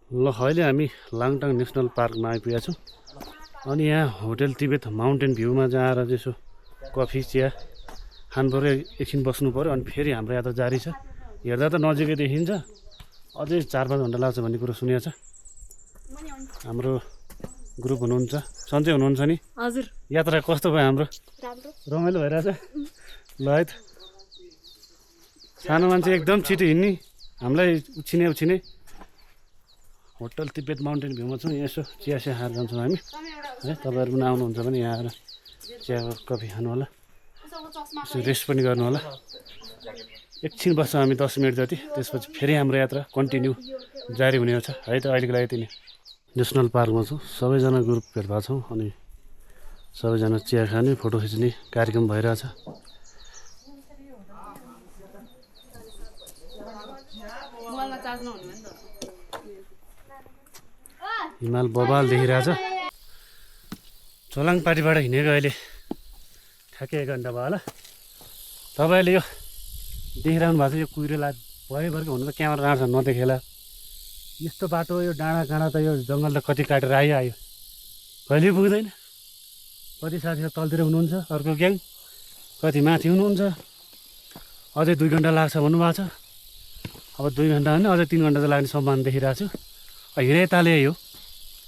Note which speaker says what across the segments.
Speaker 1: ल अहिले हामी लाङटाङ नेसनल पार्कमा आइपुगेका छौँ। अनि यहाँ होटल तिब्बत माउन्टेन भ्यूमा चाहिँ आएर यसो कफी चिया खानु पऱ्यो, एकछिन बस्नु पऱ्यो। अनि फेरि हाम्रो यात्रा जारी छ। हेर्दा त नजिकै देखिन्छ, अझै 4-5 घन्टा लाग्छ भन्ने कुरो सुनिएको छ। हाम्रो ग्रुप हुनुहुन्छ, सन्चै हुनुहुन्छ नि?
Speaker 2: हजुर।
Speaker 1: यात्रा कस्तो भयो हाम्रो?
Speaker 2: राम्रो,
Speaker 1: रमाइलो भइरहेछ। ल है त, सानो मान्छे एकदम छिटो हिँड्ने, हामीलाई उछिने होटल तिब्बत माउन्टेन भ्यूमा छौँ। यसो चिया सिया खाएर जान्छौँ हामी है। तपाईँहरू पनि आउनुहुन्छ भने यहाँ आएर चिया कफी खानु होला, यसो रेस्ट पनि गर्नु होला। एकछिन बस्छौँ हामी 10 मिनट जति, त्यसपछि फेरि हाम्रो यात्रा कन्टिन्यू जारी हुने छ है त। अहिलेको लागि यति नै। नेसनल पार्कमा छौँ, सबैजना ग्रुप भेट भएको छौँ। अनि सबैजना चिया खाने, फोटो खिच्ने कार्यक्रम भइरहेछ। हिमाल बबाल देखिरहेछ। चोलाङपाटीबाट हिँडेको अहिले ठ्याक्कै 1 घन्टा भयो होला। तपाईँले यो देखिरहनु भएको छ, यो कुहिरोलाई भयभरको हुनु त क्यामेरा राख्छ नदेखेला। यस्तो बाटो, यो डाँडा काँडा त यो जङ्गल त कति काटेर आयो कहिले पुग्दैन। कति साथीहरू तलतिर हुनुहुन्छ, अर्को ग्याङ कति माथि हुनुहुन्छ। अझै 2 घन्टा लाग्छ भन्नुभएको छ। अब 2 घन्टा होइन, अझै 3 घन्टा त लाग्ने सम्भावना देखिरहेको छु। हिँडेताले यो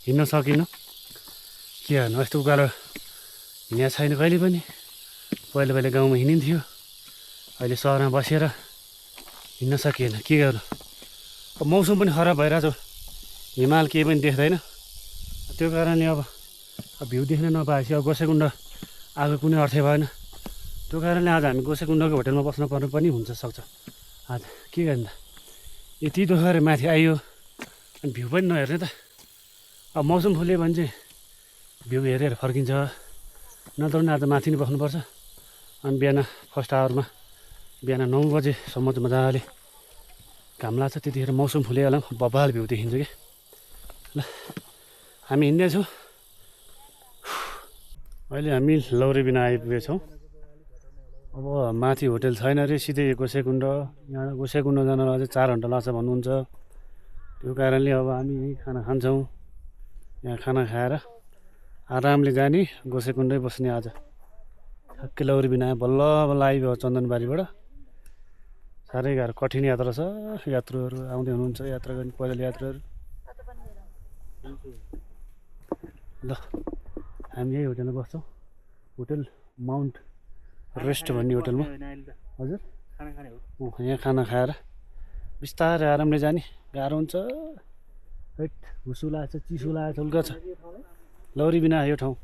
Speaker 1: हिँड्न सकिनँ, के गर्नु, यस्तो उकालो हिँडेको छैन कहिले पनि। पहिले गाउँमा हिँडिन्थ्यो, अहिले सहरमा बसेर हिँड्न सकिएन, के गर्नु। अब मौसम पनि खराब भइरहेछ, हिमाल केही पनि देख्दैन। त्यो कारणले अब भ्यू देख्न नपाएपछि अब गोसेकुण्ड आएको कुनै अर्थै भएन। त्यो कारणले आज हामी गोसेकुण्डको होटलमा बस्न पर्ने पनि हुन्छ सक्छ आज। के गर्नु त, यति दुःख गरेर माथि आइयो अनि भ्यू पनि नहेर्ने त। अब मौसम फुल्यो भने चाहिँ भ्यू हेरेर फर्किन्छ, नत्र पनि आज माथि नै बस्नुपर्छ। अनि बिहान फर्स्ट आवरमा बिहान 9 बजेसम्म चाहिँ मजाले घाम लाग्छ, त्यतिखेर मौसम फुल्यो होला, बबाल भ्यू देखिन्छ कि। ल हामी हिँड्दैछौँ। अहिले हामी लौरेबिना आइपुगेछौँ। अब माथि होटल छैन अरे, सिधै गोसेकुण्ड। यहाँ गोसेकुण्ड जान अझै 4 घन्टा लाग्छ भन्नुहुन्छ। त्यो कारणले अब हामी यहीँ खाना खान्छौँ। यहाँ खाना खाएर आरामले जाने, गोसेकुण्डै बस्ने आज। ठ्याक्कै लौरेबिना बल्ल बल्ल आइभयो चन्दनबारीबाट। साह्रै गाह्रो कठिन यात्रा छ। यात्रुहरू आउँदै हुनुहुन्छ, यात्रा गर्ने पैदल यात्रुहरू। ल हामी यही होटलमा बस्छौँ, होटल माउन्ट रेस्ट भन्ने होटलमा। हजुर, यहाँ खाना खाएर बिस्तारै आरामले जाने। गाह्रो हुन्छ, हुसु लागेको छ, चिसो लागेको छ, उल्का छ। लौरेबिना यो ठाउँ।